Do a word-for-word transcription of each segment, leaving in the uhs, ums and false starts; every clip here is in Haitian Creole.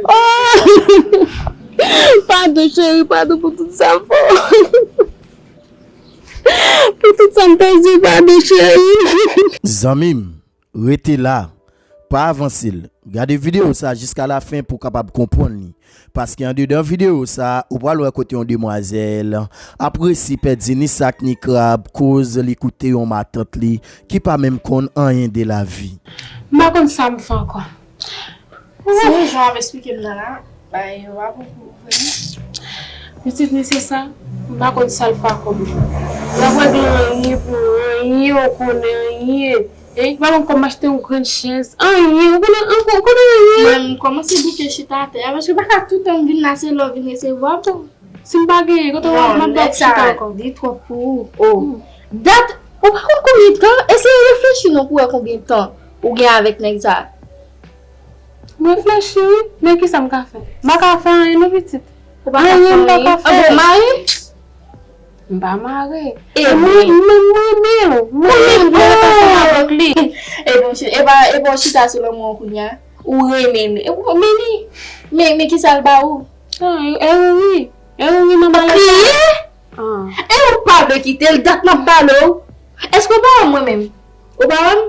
Oh! Padon, cheri, padon pou tout sa m fè w. Pou tout sa m te di w, padon, cheri. Zanmi m, rete la. Pa avanse l. Gade videyo sa jiska lafen pou w kapab konprann li. Paske andedan videyo sa, ou pral wè kote yon demwazèl ap resi pèdi ni sak ni krab koz li koute yon matant li ki pa menm konn anyen de lavi. M pa konn sa m fè ankò. Se yon jan w ap esplike m nan la, bagay yo pa bon pou ou vre non. Pitit mesye sa, m pa konn sa l fè ak kòb li. L ap regle anyen pou anyen, ou konnen anyen. Hein? Ou pa konn kòb m achte yon grenn chèz. Anyen, ou konnen, ou konnen anyen. Mwen, m kòmanse bouke chita atè a, paske m pa ka tout tan m vin la, se lè w vin resevwa m. Si m pa genyen, kote w ap, m ap chita ankò. Li twòp pou ou. Oh. Dat, ou pa konn konbyen tan? Eseye reflechi non pou wè konbyen tan ou gen avèk nèg sa. M reflechi wi, men kisa m ka fè? M pa ka fè anyen non pitit. Ou pa ka fè anyen? Anyen m pa ka fè. Anben w mare? M pa mare. E mwen, mwen, mwen renmen l. Mwen renmen l ansanm avèk li. Epi w chi-, epa, epa w chita sou lanmou an kounye a. Ou renmen l. E ou, men li, men, men kisa l ba ou? Ah, Erori. Erori nan bagay sa. Ou kriye? Ah. E ou pa vle kite l, dat m ap pale w. Èske w pa wè mwen menm? Ou pa wè m?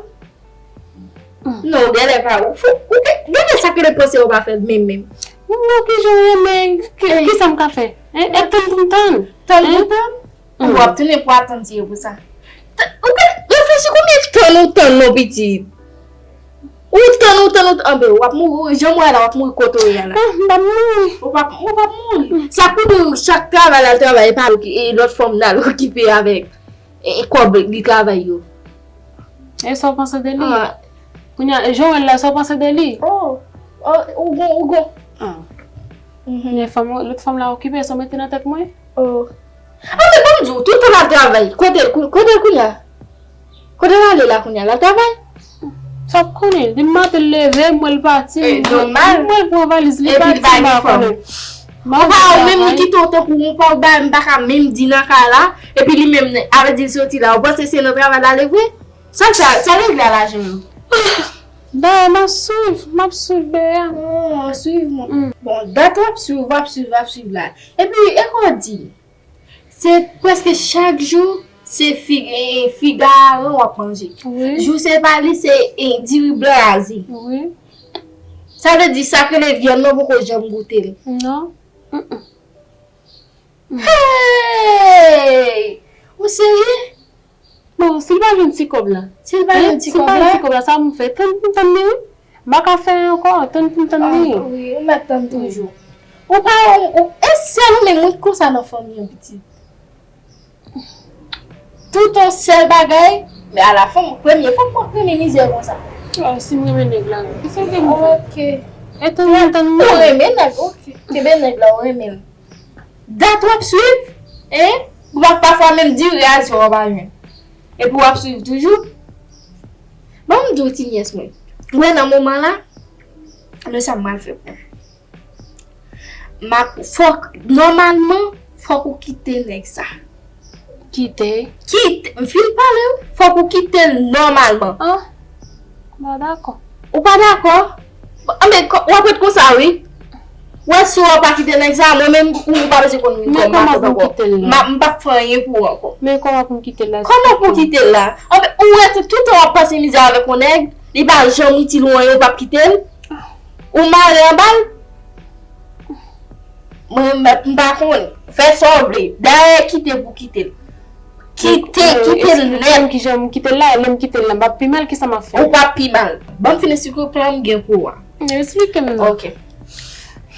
Non, ou genlè pa, ou fou, ou gen, genlè sa ke l panse ou pa fè l menm, menm. Non, kijan w renmen, ki, kisa m ka fè? Hein? E tann pou m tann. Tann pou tann? Ou ap tounen pou atann ti yo pou sa. T-, ou gen, reflechi konbyen tann ou tann non pitit. Ou tann, ou tann, ou tann, anben, w ap mouri, jan m wè la, w ap mouri kote w ye a la. Ah, m p ap mouri. Ou p ap, ou p ap mouri. Sa k pou di w, chak travay l al travay, e pa l ki, e lòt fanm nan l okipe avèk. E, e kòb li travay yo. E sa w panse de li? Ah. Kounye a, jan w wè l la, sa w panse de li? Oh, oh, ou gon, ou gon. Ah. Mhm. Men fanm, lòt fanm la okipe, sa w mete nan tèt mwen? Oh. Ah, men ban m di w, tout tan l ap travay. Kote l, kou-, kote l kounye a? Kote l ale la kounye a? L ap travay? Sa w konnen, depi maten l leve, m wè l pati, m wè l pran valiz li pati, m pa konnen. Ou pa wè menm li kite w tankou yon pa w bay, m pa ka menm di nan kay la, epi li menm, avè di l soti la, ou panse se nan travay l ale vre? Sa, sa, sa regle a lajan yo? Dayè, m ap swiv, m ap swiv dayè. Oh, w ap swiv mwen. Mm. Bon, dat w ap swiv, w ap swiv, w ap swiv la. Epi, e kò di, se prèske chak jou, se fi, e, figa aran w ap manje. Wi. Jou se pa li, se, e, diri blan azi. Wi. Sa vle di sa k rele vyann nan poko janm goute l. Non. Mm-mm. Hey! Ou serye? Bon, si l pa jwenn ti kòb la. Si l pa jwenn ti kòb la? Si l pa jwenn ti kòb la, sa pou m fè? Tann pou m tann li, wi. M pa ka fè anyen ankò, tann pou m tann li. Ah, wi, ou mèt tann toujou. Ou pa, ou, ou, e sèl ou menm wi konsa nan fanmi an, pitit. Tout yon sèl bagay, men alafen, premye fwa m renmen mizè konsa. Oh, si m renmen nèg la, wi. Kisa w vle m fè? Ok. E tann, tann mwen. Ou renmen nèg, ok. Kenbe nèg la, ou renmen l. Dat w ap swiv, hein? Ou pa, pafwa menm diri a di w pa jwenn. Epi w ap swiv toujou. Ban m di w ti nyès mwen. Ou wè nan moman la, men sa m pral fè pou ou. M ap, fòk, nòmalman, fòk ou kite nèg sa. Kite? Kite, m fin pale w, fòk ou kite l nòmalman. Ah, m pa dakò. Ou pa dakò? Anben, w ap ret konsa, wi. Ou wè, si w pa kite nèg sa, mwen menm, ou, ou pa bezwen konn vin kòm matant ankò. Men kòman pou m kite l la? M ap, m p ap fè anyen pou ou ankò. Men kòman pou m kite l la? Kòman pou w kite l la? Anben, ou wè, tout tan w ap pase mizè avèk yon nèg, li pa janm itil ou anyen, ou p ap kite l? Ou mare anba l? Mwen, m, m pa konn. Fè sa w vle. Dayè, kite pou kite l. Kite, kite l nèt. Kijan m kite l la, lè m kite l la, m p ap pi mal, kisa m ap fè? Ou p ap pi mal. Ban m fin esplike w plan m gen pou ou a. Esplike m non. Ok.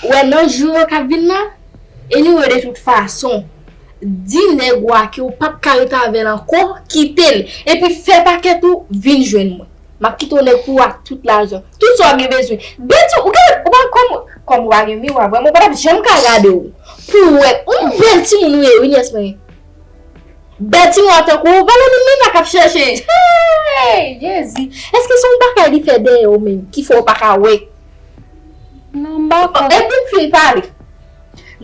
Ou wè nan jou yo k ap vin la, anyway, de tout fason, di nèg ou a ke ou p ap ka rete avè l ankò, kite l. Epi fè pakèt ou, vin jwenn mwen. M ap kite w nèg pou w ak tout lajan. Tout sa w gen bezwen. Bèl ti, ou gen, ou pa kòm, kòm ou pa gen miwa, vrèman, ou pa t ap janm ka gade w. Pou w wè, yon bèl timoun ou ye, wi, nyès mwen. Bèl timoun tankou w, valè li menm la k ap chèche. Hey, Jezi. Èske se yon bagay li fè dèyè w menm, ki fè w pa ka wè? Non, m pa kwè. Epi m fin pale.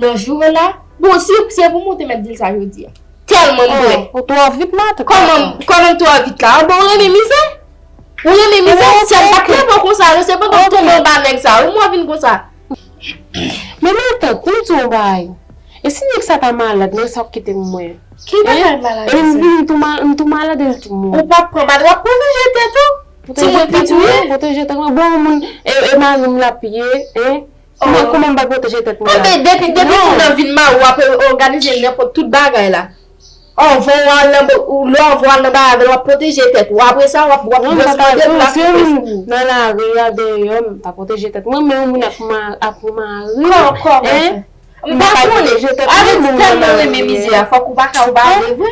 Nan jou la, bon, si, si se pou mwen, ou te mèt di l sa jodi a. Tèlman m kwè. Oh, ou twò vit la, an tou ka. Kòman, kòman m twò vit la? Bon, ou renmen mizè? Ou renmen mizè? Syèl pa klè bò konsa, non, se pandan w tonbe anba nèg sa, wi, mwen vin konsa. Men matant, pou m di w yon bagay. E si nèg sa ta malad, nan sa w kite m mwen? Ki bagay malad? E m vini, m tou ma-, m tou malad, e l tou mouri. Ou p ap pran malad, w ap pwoteje tèt ou. Timoun piti w ye. Pwoteje tèt mwen. Bon, moun, e, e mari m l ap ye, en? Kòman, kòman m pral pwoteje tèt mwen la? Depi, depi moun nan vin mari w, w ap òganize nenpòt tout bagay la. Anvan w al nan, lè w anvan w al nan bagay avè l, w ap pwoteje tèt ou. Apre sa, w ap, w ap dwe mande plas pou Facebook. Nan lari a, deyò, m pa pwoteje tèt mwen, men yon moun ap ma-, ap mari. Kòman, kòman? M pa konnen. Avè di tèlman w renmen mizè a, fòk ou pa ka ou pa vle vre.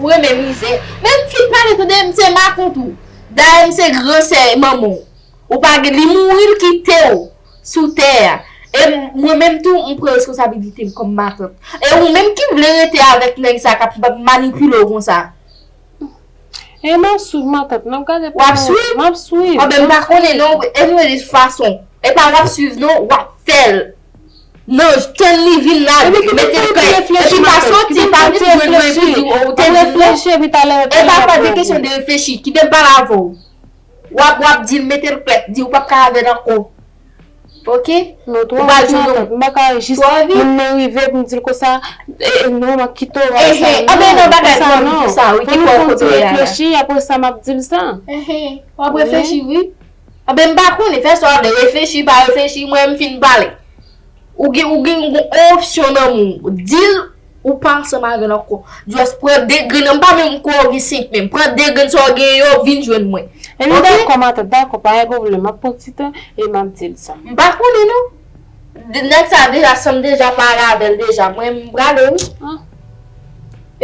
Ou renmen mizè. Men m fin pale tande, m se matant ou. Dayè, m se gran sè manman w. Ou pa gen, li mouri, l kite w sou tè a. E m-, mwen menm tou, m pran responsabilite m kòm matant. E ou menm ki vle rete avèk nèg sa k ap manipile w konsa. E m ap swiv matant, n ap gade pou nou. W ap swiv? M ap swiv. Anben, m pa konnen non, anyway, de tout fason. E pa w ap swiv non, w ap fè l. Non, tann li vin la, mete l klè. Epi pa soti, pa vin jwenn mwen pou di w, ou te di non. E pa, pa de kesyon de reflechi, kite m pale avè w. W ap, w ap di l mete l klè, di ou p ap ka avè l ankò. Oke? Non, twò anvi matant. M pa ka jis moun nan rive pou m di l konsa, e, e, non, m ap kite w, bagay sa, non, konsa, non. Fò nou fè yon ti reflechi, apre sa, m ap di l sa. Enhen, w ap reflechi, wi. Anben, m pa konnen, fè sa w vle, reflechi, pa reflechi, mwen, m fin pale. Ou gen, ou gen yon opsyon nan men w. Di l ou pa ansanm avè l ankò. Just pran de grenn, m pa menm kwè w gen senk menm. Pran de grenn sa w gen yo, vin jwenn mwen. Epi dakò, matant, dakò, pa gen pwoblèm. M ap pran ti tan e m ap di l sa. M pa konnen non. Nèg sa deja, san m deja pale avè l deja. Mwen, m prale, wi.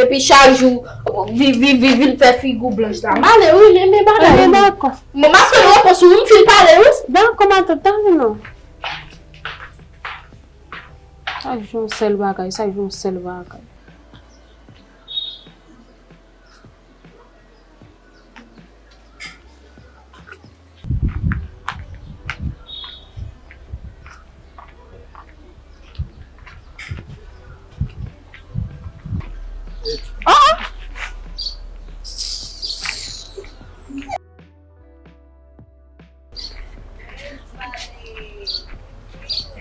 Epi chak jou, vi, vi, vi, vin fè figi w blanch la. M ale, wi, men, men bagay. Epi dakò. Mwen, m ap tann repons ou, wi, m fin pale, wi. Dakò, matant, tann non. Chak jou yon sèl bagay, chak jou yon sèl bagay.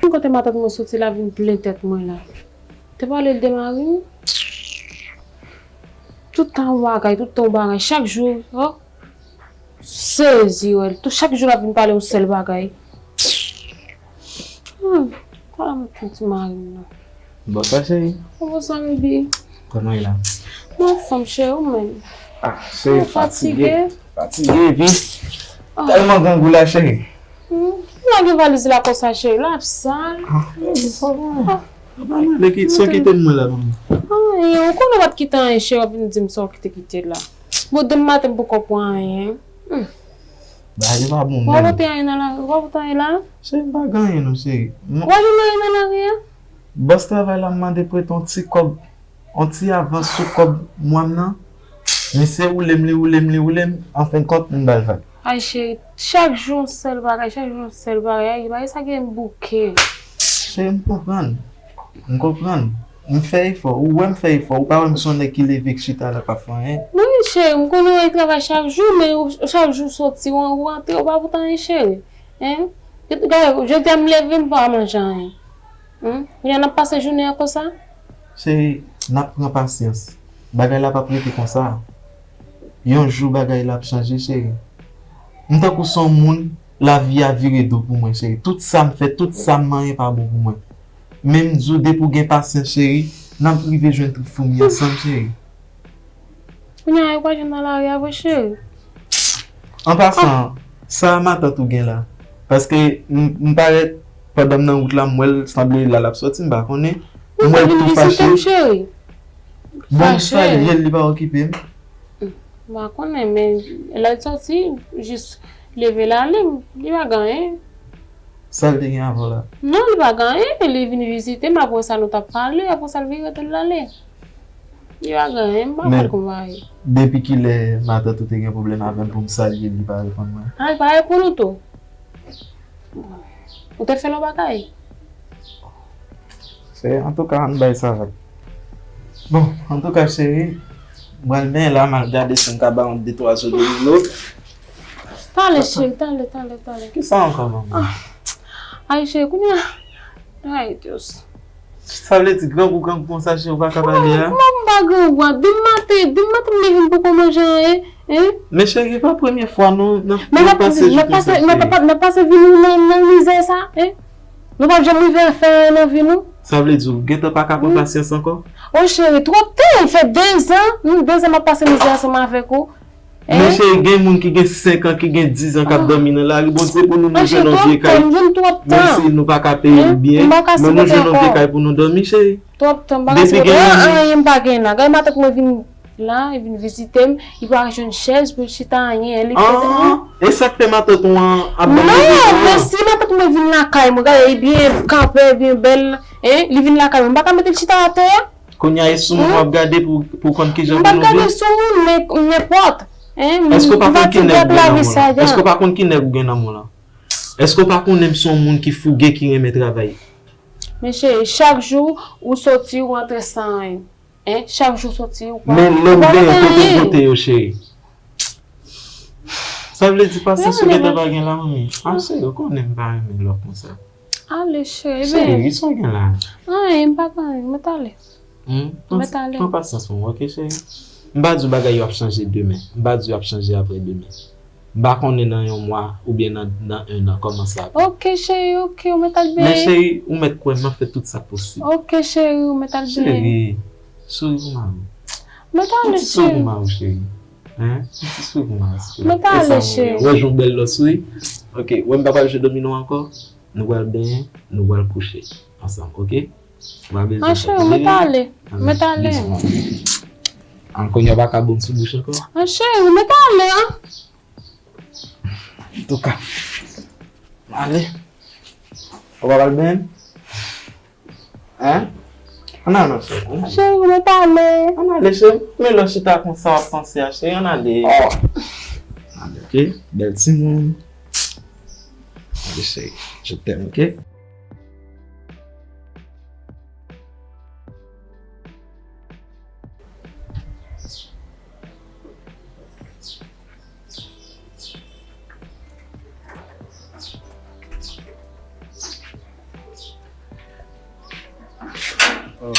Kote matant mwen soti la vin plen tèt mwen la. Te pale l de mari m. Tout tan yon bagay, tout tan yon bagay. Chak jou, oh, sezi, wè. Tout, chak jou l ap vin pale yon sèl bagay. Hmm, pa la mwen fè ti mari m nan. Bonswa, cheri. Bonswa, baby. Kòman w ye la? M anfòm, cheri, ou menm? Ah, cheri, fatige. Fatige, wi. Tèlman grangou la, cheri. Hmm, lage valiz la konsa, cheri. La ap sal. Ah, pa male, ki, sa w kite m mwen la, manmi? Ah, ou konnen w pa t kite anyen, cheri, w ap vin di m sa w kite kite la. Bon, demen maten m poko pran anyen. Hmm. Bagay yo pa bon menm. Ou pa pote anyen nan la, ou pa pote anyen la? Cheri, m pa gen anyen non, cheri. Ou pa jwenn anyen nan lari a? Bòs travay la mande prete yon ti kòb, yon ti avans sou kòb mwa m nan. Misye woule m, li woule m, li woule m, anfendkont, m ba l vag. Ay, cheri, chak jou yon sèl bagay, chak jou yon sèl bagay. Ay, bagay sa gen bouke. Cheri, m konprann. M konprann. M fè efò. Ou wè m fè efò. Ou pa wè m se yon nèg ki leve, k chita la, k pa fè anyen. Wi, cheri, m konnen w al travay chak jou, men ou chak jou soti, ou rantre, ou pa pote anyen, cheri. Hein? Gade, jodi a m leve, m pa manje anyen. Hmm? Kounye a n ap pase jounen an konsa? Cheri, n ap pran pasyans. Bagay la p ap rete konsa. Yon jou bagay la ap chanje, cheri. M tankou se yon moun, lavi a vire do pou mwen, cheri. Tout sa m fè, tout sa m manyen pa bon pou mwen. Men m di w, depi w gen pasyans, cheri, n ap rive jwenn trip foumi ansanm, cheri. Kounye a, yo pa jwenn nan lari a vre, cheri. An pasan, sa matant ou gen la? Paske m, m parèt, pandan m nan wout la, m wè l, sanble la l ap sòti, m pa konnen. M wè l tou fache. Bon, m salye l, li pa okipe m. M pa konnen, men lè l sòti, jis leve l ale, li pa gen anyen. Sa l te gen avan la? Non, li pa gen anyen, li vin vizite m, apre sa nou t ap pale, apre sa l vire tèt l ale. Li pa gen anyen, m pa konn kòman l ye. Depi kilè matant ou te gen pwoblèm avè m pou m salye l, li pa reponn mwen? A, li pa reponn ou tou? Ou te fè l yon bagay? Se, antouka, ann bay sa vag. Bon, antouka, cheri, m pral benyen la, m al gade si m ka ba w de twa zo de milo. Talè, cheri, talè, talè, talè. Kisa ankò, manman? Ah. Ay, cheri, kounye a, Ay, Dios. Sa vle di grangou grangou konsa cheri ou pa ka pale a? Kòman m pa grangou a? Demen maten, demen maten m leve m poko manje anyen, hein? Men cheri, e pa premye fwa nou nan pase jouk konsa cheri. Men n ap pase vi nou nan mizè sa, hein? Nou p ap janm rive fè anyen nan vi nou. Sa vle di ou gentan pa ka pran pasyans ankò? O cheri, twòp tan, fè dezan, hmm, dezan m ap pase mizè ansanm avèk ou. Men cheri, gen moun ki gen senk an, ki gen diz an k ap dòmi nan lari. Bondye pou nou, nou jwenn yon vye kay. Menm si nou pa ka peye l byen, men nou jwenn yon vye kay pou nou dòmi, cheri. Twòp tan, m pa ka sipote. Anyen m pa gen la. Gade matant mwen vin la, li vin vizite m, li pa jwenn chèz pou l chita, anyen. Li pete. E sa k fè matant ou an ap bay ou rezon an? Non, men si matant mwen vin lakay mwen, gade, li byen kanpe, byen bèl, hein, li vin lakay mwen, m pa ka mete l chita atè a? Kounye a e sou moun w ap gade pou pou konn kijan pou nou viv. M p ap gade sou moun, men nenpòt. Èske w pa konn ki nèg ou gen nan men w lan? Èske w pa konn ki nèg ou gen nan men w lan? Èske w pa konnen m se yon moun ki fouge, ki renmen travay? Men cheri, chak jou ou soti, ou rantre san anyen. Hein? Chak jou soti, ou pa, ou pa mete anyen. Men lè m genyen, kote m pote yo, cheri? Sa vle di pasyans ou gentan pa gen la, manmi? Ah, cheri, ou konnen m pa renmen lè w konsa. Ale, cheri. Cheri, sa w gen la? Anyen, m pa gen anyen. Mwen t ale. Hmm? Mwen t ale. Pran pasyans pou mwen, oke, cheri? M pa di w bagay yo ap chanje demen. M pa di yo ap chanje apre demen. M pa konnen nan yon mwa oubyen nan nan en an kòman sa ap ye. Oke, cheri, oke, ou mèt al benyen. Men, cheri, ou mèt kwè m ap fè tout sa k posib. Oke, cheri, ou mèt al benyen. Cheri, souri pou mari w. Mwen t ale, cheri. Yon ti souri pou mari w, cheri. Hein? Yon ti souri pou mari w, cheri. Mwen t ale, cheri. Wè jan w bèl lè w souri. Oke, wè m pa pral jwe domino ankò. Nou pral benyen, nou pral kouche ansanm, oke? Ou pa bezwen fè tande. An cheri, ou mèt ale. Mèt ale. An kounye a ou pa ka bon sou bouch ankò. An cheri, ou mèt ale, an. Antouka. Ale. Ou pa pral benyen? Hein? Ann ale, non, cheri. Cheri, ou mèt ale. Ann ale, cheri. Men lè w chita konsa w ap panse a, cheri, ann ale. Oh. Ann ale, oke? Bèl timoun. Ann ale, cheri. Je t'aime, oke? Oh.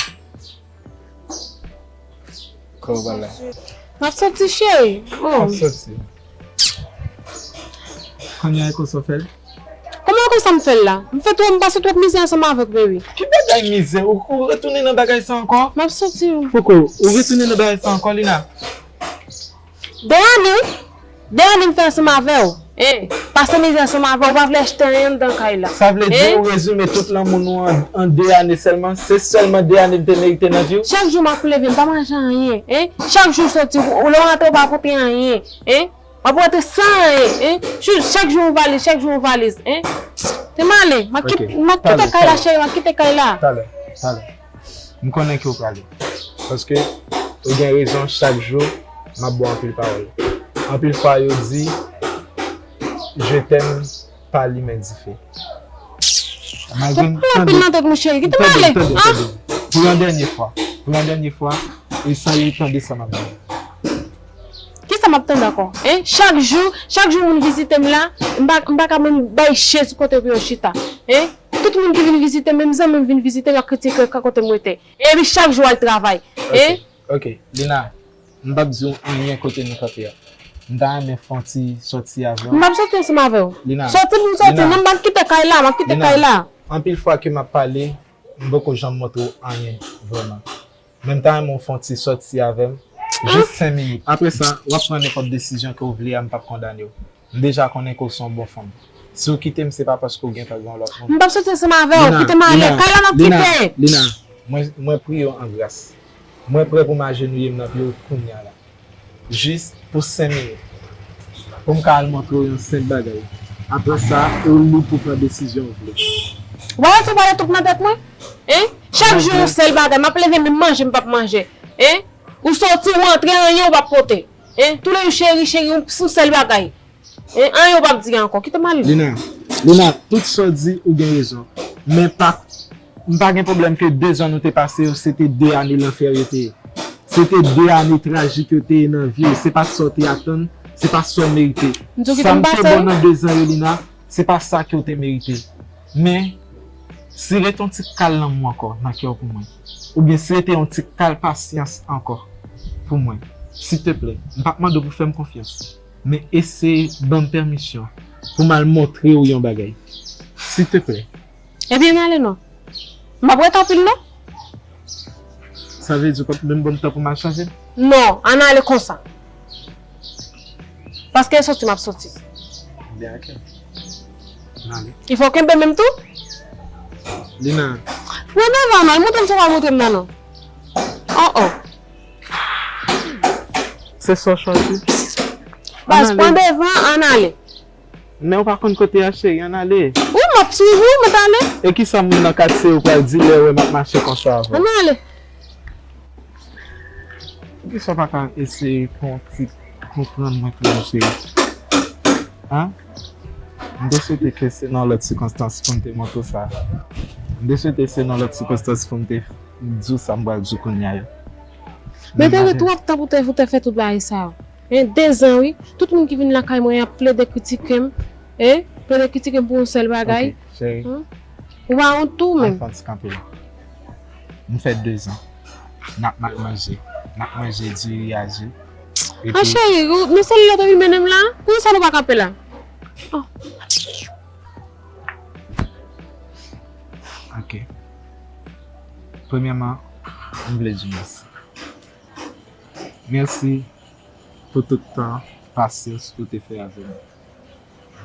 Kòman w pral la? M ap soti, cheri. Oh. M ap soti. Kounye a, e konsa w fè l? Kòman konsa m fè l la? M fè twòp, m pase twòp mizè ansanm avèk baby. Ki bagay mizè? Ou, ou retounen nan bagay sa ankò? M ap soti. Poko, ou retounen nan bagay sa ankò, Lina? De ane, wi. De ane m fè ansanm avè w. E, pase mizè ansanm avè w, ou pa vle achte anyen anndan kay la. Sa vle di ou rezime tout lanmou nou an, an de ane sèlman? Se sèlman de ane m te merite nan vi w? Chak jou m ap leve, m pa manje anyen. E, chak jou w soti, ou, lè w rantre, ou pa pote anyen. E, w ap rantre san anyen, hein? Chak jou yon valiz, chak jou yon valiz, hein? Te m ale, m ap kite kay la, cheri, m ap kite kay la. Talè, talè. M konnen ke w prale. Paske ou gen rezon, chak jou, m ap ba w anpil pawòl. Anpil fwa, yo di, je t'aime pa limen dife. Malgre m tande, tande, tande, pou yon dènye fwa, pou yon dènye fwa, eseye tande sa m ap di. Kisa m ap tande ankò? Hein? Chak jou, chak jou moun vizite m la, m pa, m pa ka menm bay chèz kote pou yo chita. Hein? Tout moun ki vin vizite m, menm zanmi m vin vizite m, y ap kritike kote m rete. Epi chak jou al travay. Hein? Ok, Lina, m p ap di w anyen kote nou kanpe a. M ta renmen fè yon ti sòti avè w. M p ap sòti ansanm avè w. Lina, sòti pou m sòti, non, m ap kite kay la, m ap kite kay la. Anpil fwa ke m ap pale, m poko janm montre w anyen vrèman. Men m ta renmen w fè yon ti sòti avè m. Jis senk minit. Apre sa, w ap pran nenpòt desizyon ke w vle a, m p ap kondane w. M deja konnen ke w se yon bon fanm. Si w kite m, se pa paske w gentan gen yon lòt moun. M p ap sòti ansanm avè w. Kite m ale. Kay la m ap kite. Lina, mwen, mwen priye w an gras. Mwen prè pou m ajenouye m nan pye w kounye a la. Jis pou senk minit. Pou m ka al montre w yon senp bagay. Apre sa, ou lib pou pran desizyon w vle. Ou pa wè tou pale tout nan tèt mwen? Hein? Chak jou yon sèl bagay. M ap leve, menm manje m p ap manje. Hein? Ou soti, ou antre, anyen ou p ap pote. Hein? Toulejou cheri, cheri, yon sèl bagay. Hein? Anyen ou p ap di ankò. Kite m ale. Lina, Lina, tout sa w di, ou gen rezon. Men pa, m pa gen pwoblèm ke de zan nou te pase yo, se te de ane lanfè yo te ye. Se te de ane trajik yo te ye nan vi w. Se pa t sa w te atann, se pa t sa w merite. Sa m te ba w nan de zan yo, Lina, se pa sa ke w te merite. Men, Si rete yon ti kal lanmou ankò nan kè w pou mwen, oubyen si rete yon ti kal pasyans ankò pou mwen, silteplè, m p ap mande w pou fè m konfyans, men eseye ban m pèmisyon pou m al montre w yon bagay. Silteplè. Ebyen, n ale non. M p ap rete anpil non. Sa vle di w p ap menm ban m tan pou m al chanje m? Non, ann ale konsa. Paske e soti m ap soti. Byen, ok. Ann ale. Il fò w kenbe menm tou? Lina. Pran devan non, montre m sa w pral montre m nan non. Oh, oh. Se sa w chwazi? Baz, pran devan, ann ale. Men ou pa konn kote a, cheri, ann ale. Wi, m ap swiv ou, mwen t ale. E kisa moun nan katye yo pral di lè yo wè m ap mache konsa avè w? Ann ale. Poukisa w pa ka eseye pran yon ti konprann mwen tou, cheri? An? M te swete ke se nan lòt sikonstans pou m te montre w sa. M te swete se nan lòt sikonstans pou m te di w sa m pral di w kounye a yo. Men te gen twòp tan pou te, pou te fè tout bagay sa yo. Gen dezan, wi. Tout moun ki vin lakay mwen ap plede kritike m. E, plede kritike m pou yon sèl bagay. Ok, cheri. Ou pa wont tou menm? Al fè yon ti kanpe la. Nou fè dezan. N ap mal manje. N ap manje diri a di. Epi... Ah, cheri, nou se lè w te vin mennen m la? Poukisa nou pa kanpe la? Oh. Ok. Premyèman, m vle di w mèsi. Mèsi pou tout tan, pasyans ou te fè avè mwen.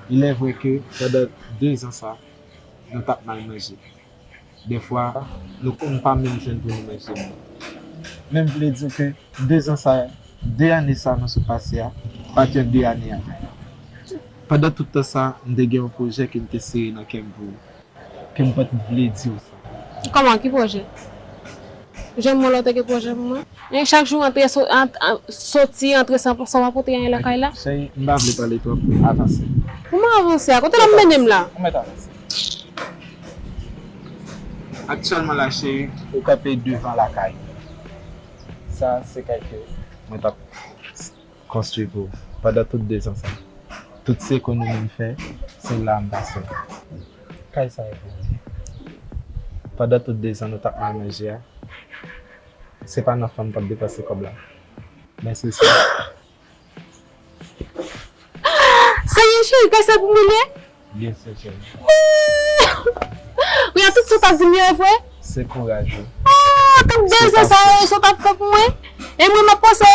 Il est vrai ke pandan dezan sa, nou t ap mal manje. Dèfwa, nou konn pa menm jwenn pou nou manje menm. Men m vle di w ke dezan sa, de ane sa nou sot pase a, pa t yon de ane ankò. Pandan tout tan sa, m te gen yon pwojè ke m te sere nan kè m pou ou, ke m pa t vle di w sa. Kòman, ki pwojè? Janm wè w te gen pwojè pou mwen? E chak jou antre, so-, ant-, an-, soti, antre san, san w pa pote anyen lakay la? Cheri, m pa vle pale twòp, avanse. Kòman avanse a? Kote l ap mennen m la? Ou mèt avanse. Aktyèlman la, cheri, ou kanpe devan lakay. Sa, se kay ke mwen t ap konstwi pou ou pandan tout dezan sa. Tout ti ekonomi m fè, se la m pase. Kay sa e pou ou. Pandan tout dezan nou t ap mal manje a, se pa nan fanm k ap depanse kòb la. Men se sa. Serye, cheri, kay sa pou mwen ye? Byen si, cheri. Wi, a tout sa w t ap di m yo e vre? Se kouraj ou. Ah, tout dezan sa yo, sa w t ap fè pou mwen? E mwen, m ap panse,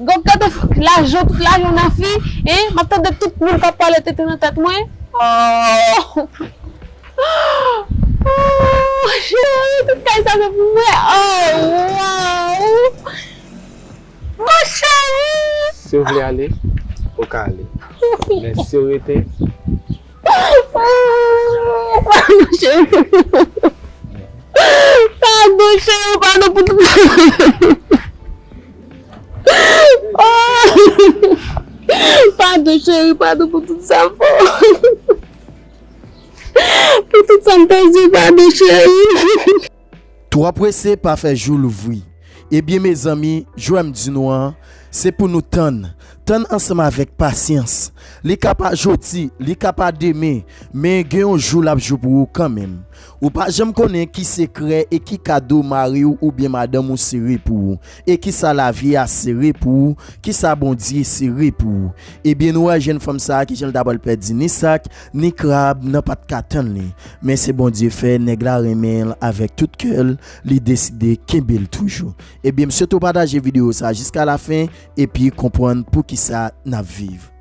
gad, gade lajan, tout lajan nan fi, e m ap tande tout moun k ap pale tenten nan tèt mwen. Oh! Oh, cheri, tout kay sa se pou mwen. Oh, wow! Mon cheri! Si w vle ale, ou ka ale. Men si w rete... Padon, cheri. Padon, cheri, padon pou tout. Padon, cheri, padon pou tout sa m fè w. Pou tout sa m te di, padon, cheri. Twò prese pa fè jou louvri. Ebyen, mezanmi, jwè m di nou an, se pou nou tann. Tann ansanm avèk pasyans. Li ka pa jodi, li ka pa demen, men gen yon jou l ap jou pou ou kanmenm. Ou pa janm konnen ki sekrè e ki kado mari w oubyen madanm ou sere pou ou, e kisa lavi a sere pou ou, kisa Bondye sere pou ou. Ebyen, nou wè jèn fanm sa a, kijan l ta pral pèdi ni sak, ni krab nan pa t ka tann li. Men se Bondye fè, nèg la renmen l avèk tout kè l, li deside kenbe l toujou. Ebyen, m swete w pataje videyo sa a jiska lafen, epi konprann poukisa n ap viv.